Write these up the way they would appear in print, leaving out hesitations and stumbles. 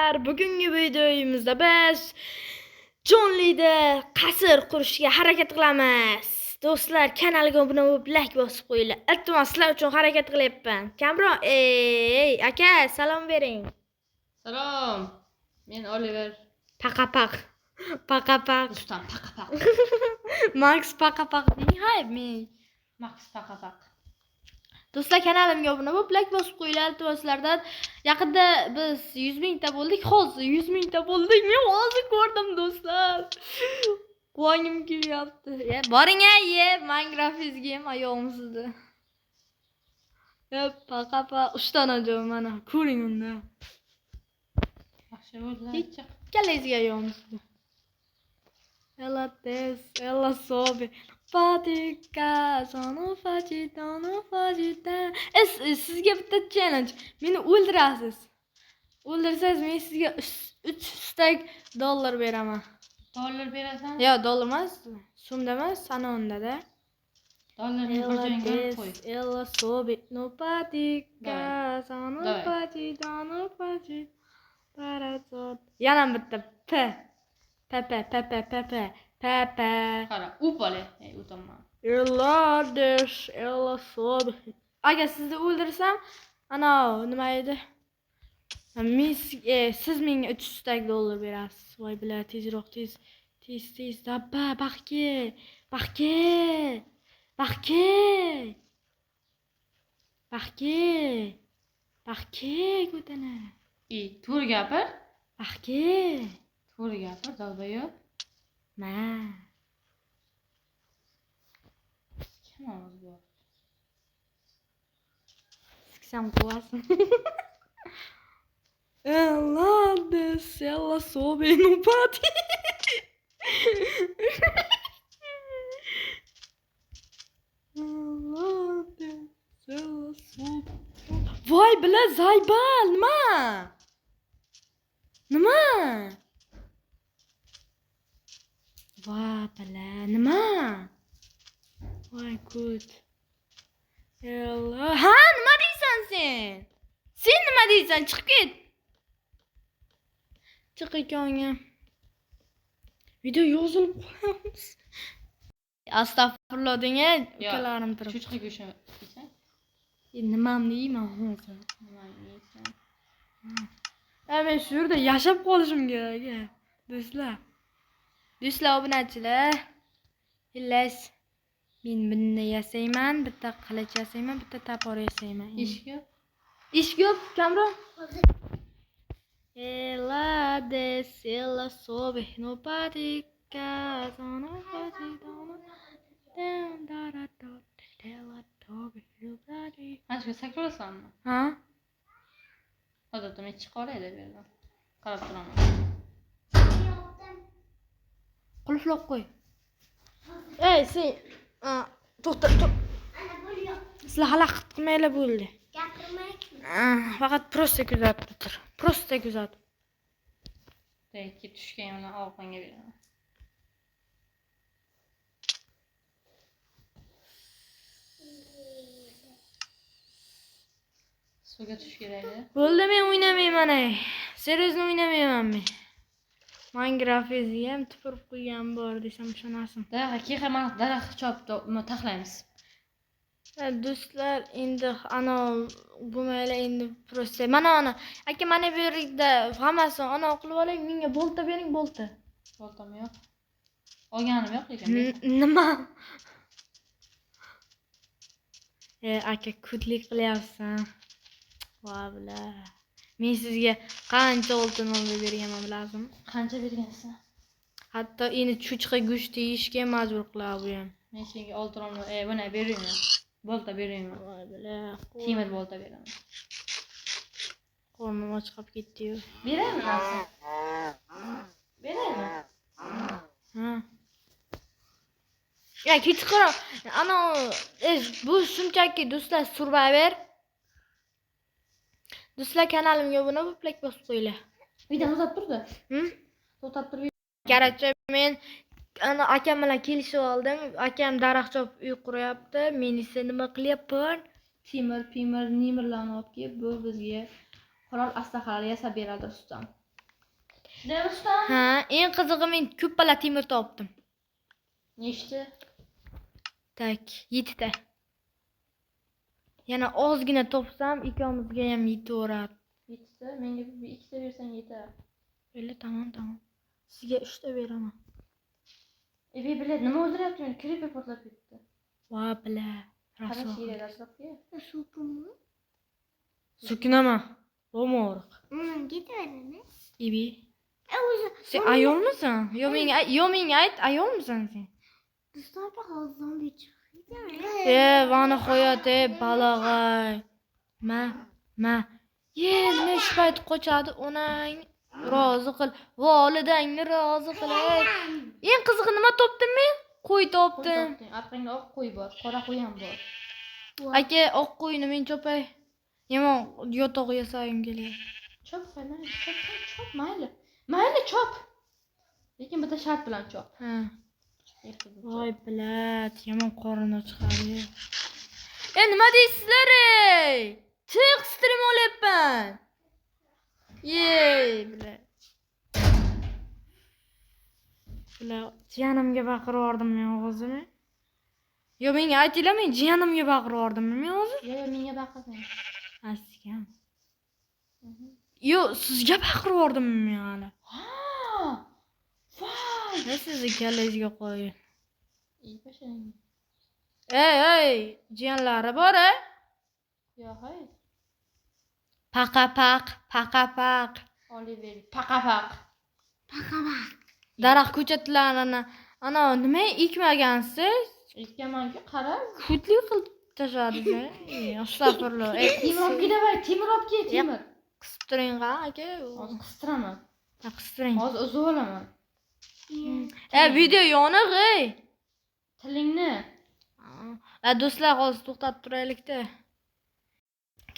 Do'stlar, bugungi videomizda biz Jonlida qasr qurishga harakat qilamiz. Do'stlar, kanalga obuna bo'lib, like bosib qo'yinglar. Iltimos, sizlar uchun harakat qilyapman. Kamron, ey, aka, salom bering. Salom. Men Oliver. Paqapaq. Paqapaq. Rustam paqapaq. Max paqapaq deng, hay, men. Max paqapaq. Do'stlar, kanalimga obuna bo'lib, like bosib qo'yinglar, iltimos sizlardan. Yaqinda biz 100 mingta bo'ldik. Hozir 100 mingta bo'ldik. Men hozir ko'rdim, do'stlar. Quvongim kelyapti. Ya, boring a, ye, Minecraft ham oyog'im sizni. Ya, paqa-pa, 3 ta joy mana, ko'ring unda. Yaxshi bo'ldi. Chiq. Ikkalangizga oyog'im sizni. Ella des, ella sobe. Fatica, sono facita, no facita. Es, sizga bitta challenge. Meni o'ldirasiz. O'ldirsangiz men sizga 3 stak dollar beraman. Dollar berasan? Yo'q, dollar emas, so'mda emas, sanonda-da. Dollarni bir Ella joyga des, qo'y. ella sobe, no fatica, sono Давай. facita, no facita. Tarazot. Yana bitta P. P P P P P P P P. Qara, up olay. Ey, utanma. Ella des, ella sobe. Agar sizni o'ldirsam, ana nima edi? Men siz menga 3 stak dollar berasiz. Voy bila, tezroq, tez, tez, tez. Dabba, baxki, baxki, baxki, baxki, baxki, ko'tana. Ey, to'g'ri gapir. Baxki. To'g'ri gapir, dolbayob. Ma. Kim ovoz bor? Siksam quvasin. Ella des, ella sobe no pati. Ella des, ella sobe. Voy bila zaybal, nima? Nima? Va bila, nima? Voy ko't. Ella. Ha, nima deysan sen? Sen nima deysan? Chiqib ket. Chiq ekonga. Video yozilib qo'yamiz. Astag'firullah deng, ukalarim turib. Cho'chqa go'shti yeysan? Nimamni yeyman hozir? Nimani yeysan? Ha, men shu yerda yashab qolishim kerak, a, do'stlar. Do'stlar, obunachilar. Xullas, men buni yasayman, bitta qilich yasayman, bitta topor yasayman. Eshik yo'q. Eshik yo'q, Kamron. Ella des, ella sobe, no patica, sono facita, no da da da ella tobe, no pati. Mana shu sakrasanmi? Ha? Odatda men chiqa olaydi bu yerdan. Qarab turaman. Qulflab qo'y. Ey, sen, to'xta, to'xta. Sizlar xalaqit qilmanglar bo'ldi. Gapirmaymi? Faqat prosta kuzatib tur. Prosta kuzatib. Kelib tushgan bilan ovqatga beraman. Suvga tushish kerak edi. Bo'ldi, men o'ynamayman ey. Seriozni o'ynamayman men. Minecraft'ga ham tupurib qo'ygan bor desam ishonasizmi? Daraxt, keyin mana daraxt chopib taxlaymiz. Ha, do'stlar, endi ana bo'lmaylar endi prosta. Mana ana aka, mana bu yerda hammasini ana qilib oling, menga bolta bering, bolta. Boltam yo'q. Olganim yo'q lekin. Nima? Aka, kudlik qilyapsan. Va bila. Men sizga qancha oltin olib berganman bilasizmi? Qancha bergansan? Hatto endi cho'chqa go'shti yeyishga majbur qiladi bu ham. Men senga oltin olma, buni beraymi? Bolta beraymi? Voy bila. Temir bolta beraman. Qornim och qolib ketdi-yu. Beraymi narsa? Beraymi? Ha. Ya kechqurun ana bu shunchaki do'stlar survivor. Do'stlar, kanalimga obuna bo'lib, like bosib qo'yinglar. Video to'xtab turdi. To'xtab turib. Короче, men ana akam bilan kelishib oldim. Akam daraxt chopib uy quryapti. Men esa nima qilyapman? Temir, pimir, nimirlarni olib kelib, bu bizga qurol aslahalar yasab beradi Rustam. Rustam? Ha, eng qizig'i men ko'p bala temir topdim. Nechta? Tak, 7 ta. Yana ozgina topsam ikkovimizga ham yetaveradi. 7 ta, menga bir ikkita bersang yetar. Öyle tamam tamam. Sizga 3 ta beraman. E, блядь, nima o'ldiryapti meni? Creeper portlab ketdi. Va бля. Qara Raso. shiyra atrofga. Supimi? So'kinama. Bo'lma og'riq. Ketaveradi. Ibi. O'zi Sen ayolmisan? Yo menga yo menga ayt, ayolmisan sen? Do'stlar hozir zombi chiqdi. E, va nihoyat, e, balag'ay. Ma, ma. Ye, nima shu payt qochadi onang rozi qil, volidangni rozi qil. Ey. Eng qizig'i nima topdim men? Qo'y Qo'y topdim. topding. Orqangda oq qo'y bor, qora qo'y ham bor. Aka, oq qo'yni men chopay. Yomon yotoq yasagim kelyapti. Chop, mayli, chop, chop, chop, mayli. Mayli, chop. Lekin bitta shart bilan chop. Ha. Voy блядь, yomon qorin ochiqadi. E, nima deysizlar ey? Chiq, stream olyapman. Yey, бля. Бля, jiyanimga baqirib yubordim men o'zimni. Yo menga aytinglar, men jiyanimga baqirib yubordimmi men hozir? Yo, yo, menga baqirding. Ha, sizgami? Yo, sizga baqirib yubordimmi men hali? Ha! Voy! Ne sizni kallangizga qo'yin. Ey, basharang. Ey, ey, jiyanlari bor a? Yo, hay. Paqa paq, paqa paq. Oliver, paqa-paq. Daraxt ko'chatlarini ana nima ekmagansiz? Ekkanman-ku, qara. Ko'tlik qilib tashladi. Astag'firullah. Ey, Temir olib kel, davay, temir olib kel, temir. Qisib turing qa aka. Hozir qistiraman. Ha, qistiring. Hozir uzib olaman. E, video yoniq ey. Tilingni. A do'stlar, hozir to'xtatib turaylik-da.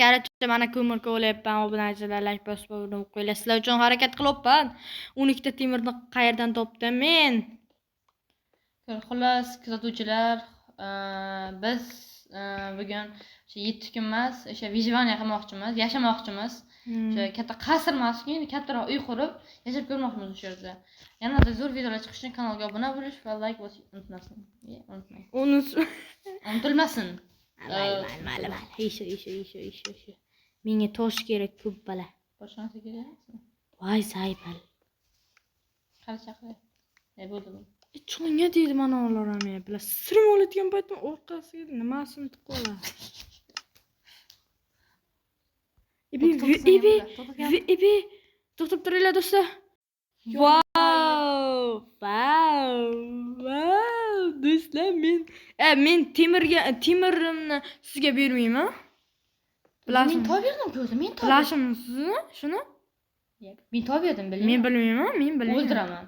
Короче, mana ko'mir ko'layapman, obunachilar like bosib obuna bo'lib qo'yinglar. Sizlar uchun harakat qilyapman. 12 ta temirni qayerdan topdim men? Xullas, kuzatuvchilar, biz bugun o'sha 7 kun emas, o'sha выживание qilmoqchimiz, yashamoqchimiz. O'sha katta qasr emas, endi kattaroq uy qurib yashab ko'rmoqchimiz o'sha yerda. Yanada zo'r videolar chiqishi uchun kanalga obuna bo'lish va like bosishni unutmasin. Unutmang. Unutilmasin. Mayli, mayli, mayli, mayli. Isho, isho, isho, isho, isho. Menga tosh kerak ko'p bala. Boshqa narsa kerak emasmi? Voy saypal. Qara chaqir. E, bo'ldi bo'ldi. Cho'nga deydi mana ular ham ya. Bilar, stream olayotgan paytim orqasiga nimasini tiqib oladi. Ibi, ibi, ibi. To'xtab turinglar do'stlar. Vau, vau, vau, do'stlar, men men temirga temirimni sizga bermayman. Men topib berdim-ku o'zi, men topib. Bilasizmi sizni shuni? Men topib berdim, bilmayman. Men bilmayman, men bilmayman. O'ldiraman.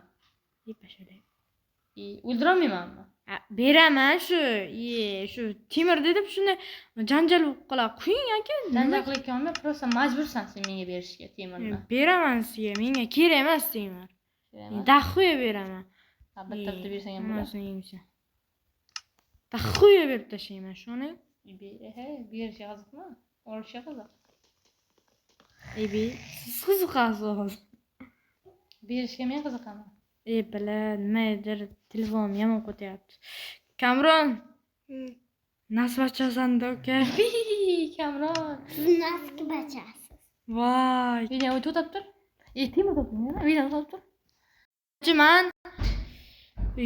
O'ldirolmaymanmi? Beraman shu, shu temir dedim, shuni janjal bo'lib qoladi. Qo'ying aka. Janjal qilayotganimda просто majbursan sen menga berishga temirni. Beraman sizga, menga kerak emas temir. Daxuya beraman. Ha, bitta bitta bersang ham bo'ladi. Daxuya berib tashlayman shuni. Berishga qiziqmi? Olishga qiziq. Ey, siz qiziqasiz hozir. Berishga men qiziqaman. Ey, бля, nimadir telefonim yomon qo'tyapti. Kamron, nasvachasan-da uka. Kamron. Siz nasvachasiz. Voy. Video to'xtab tur. Ey, temir topdim yana. Video to'xtab tur. Man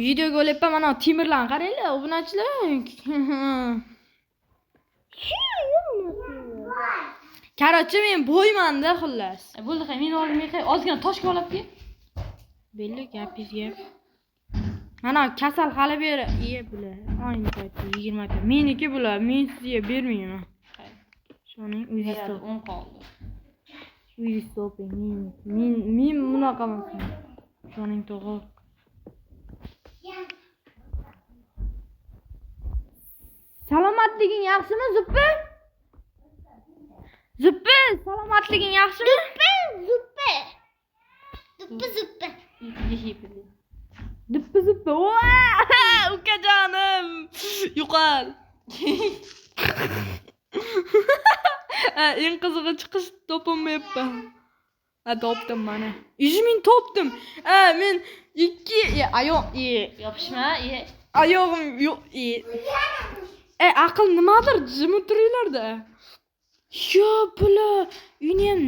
videoga olyapman, mana temirlarni qaranglar, obunachilar. Короче, men bo'ymanda xullas. Bo'ldi, men oldimga ozgina toshga olib kel. Belli gapingizga. Mana kasal hali beri, iye bular. Ayni paytda 20 ta. Meniki bular, men sizga bermayman. Shuning o'zingiz toping. 10 qoldi. O'zingiz toping. Men bunaqa emasman. Shuning to'g'ri. Salomatliging yaxshimi, Zuppi? Zuppi, salomatliging yaxshimi? Zuppi, zuppi. Zuppi, zuppi. Duppi zuppi. Ukajonim, yo'qol. Eng qizig'i chiqish topolmayapman. Ha, topdim mana. 100 ming topdim. Ha, men 2 ayoq Yopishma, Oyog'im yo'q. Aql nimadir? Jimib turinglar-da. Yo, puli uyni ham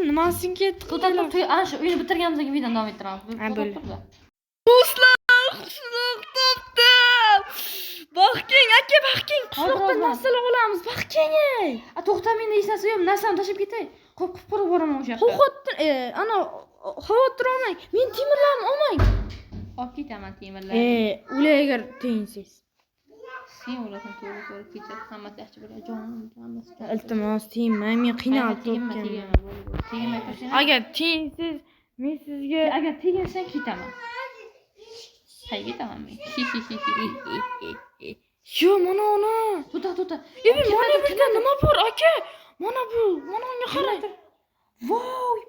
nimasini ketdi To'xtab tur, ana shu uyni bitirganimizdan keyin videoni davom ettiramiz. Ha, bo'ldi. To'xtab tur-da. Do'stlar, qishloq topdim. Baxking, aka, baxking, qishloqdan Hozir, hozir. narsalar olamiz. Baxking ey. A, to'xta, menda hech narsa yo'q, narsamni tashlab ketay. Qo'rqib qo'rqib boraman o'sha yoqqa. Xavotir, ana xavotir olmang. Men temirlarni olmang. Olib ketaman temirlarni. Ular agar tengsiz. Sen o'lasan, to'g'ri, to'g'ri, kechir, hammasi yaxshi bo'ladi, jonim, hammasi. Iltimos, tegmang, men qiynalib Tegma, topganman. tegma, bo'ldi, bo'ldi. Tegmay tursang. Agar tengsiz, men sizga Agar teginsang ketaman. Qayerga ketaman men? Yo, mana uni. To'xta, to'xta. Mana bu yerda nima bor, aka? Mana bu, mana unga qarang. Voy!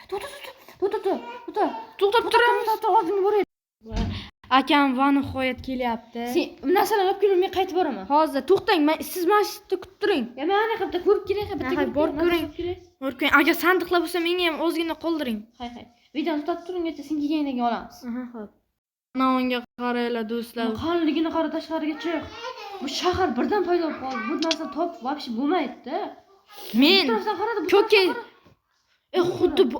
To'xta, to'xta, to'xta, to'xta. To'xtab turamiz. To'xta, oldinga boray. Akam va nihoyat kelyapti. Sen narsalarni olib kelib, men qaytib boraman. Hozir to'xtang, men siz mana shu yerda kutib turing. Ya men ana bitta ko'rib kelay, bitta Ha, ko'rib borib kelay, ko'ring. narsa olib kelay. Borib ko'ring. Agar sandiqlar bo'lsa, menga ham ozgina qoldiring. Hay, hay. Videoni to'xtatib turinggacha sen kelganingdan keyin olamiz. Aha, xo'p. Mana unga qaranglar do'stlar. Qonligini qara, tashqariga chiq. Bu shahar birdan paydo bo'lib qoldi. Bu narsa topib вообще bo'lmaydi-da. Men Bu tarafdan qaradi, bu ko'kka tarafdan qara. Xuddi bu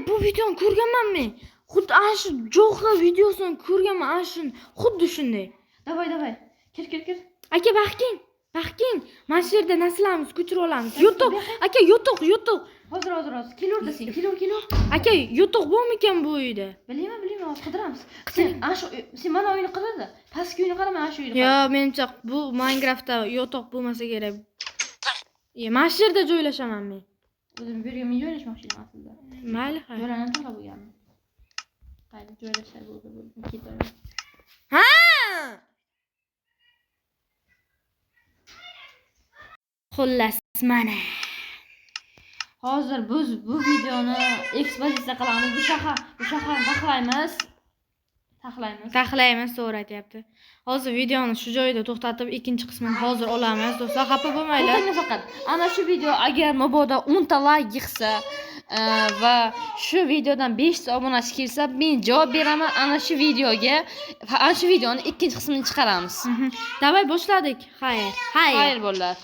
bu videoni ko'rganman men. Xuddi ana shu jo'xa videosini ko'rganman, ana shuni, xuddi shunday. Давай, давай. Kir, kir, kir. Aka, baxking, baxking. Mana shu yerda narsalarimizni ko'chirib olamiz. Yotoq, aka, yotoq, yotoq. Hozir, hozir, hozir. Kelur sen, kelur, kelur. Aka, yotoq bormikan bu uyda? Bilmayman, bilmayman, hozir qidiramiz. Sen ana shu sen mana uyni qidirda. Pastki uyni qara, mana shu uyni Yo, qara. menimcha bu Minecraftda yotoq bo'lmasa kerak. Mana shu yerda joylashaman men. O'zim bu yerga men joylashmoqchi edim aslida. Mayli, ha. Joylarni to'g'ri bo'lganmi? Qayda joylashar bo'ldi, bo'ldi. Ketaman. Ha! Xullas, mana. Hozir biz bu videoni ekspozitsiya qilamiz. Bu shaharni taxlaymiz. Taxlaymiz. Taxlaymiz, to'g'ri aytyapti. Hozir videoni shu joyda to'xtatib, ikkinchi qismini hozir olamiz. Do'stlar, xafa bo'lmanglar. To'xtanglar faqat. Ana shu video agar mabodo 10 ta like yig'sa va shu videodan 5 ta obunachi kelsa, men javob beraman ana shu videoga. Ana shu videoni ikkinchi qismini chiqaramiz. Davay boshladik. Xayr. Xayr. Xayr bo'llar.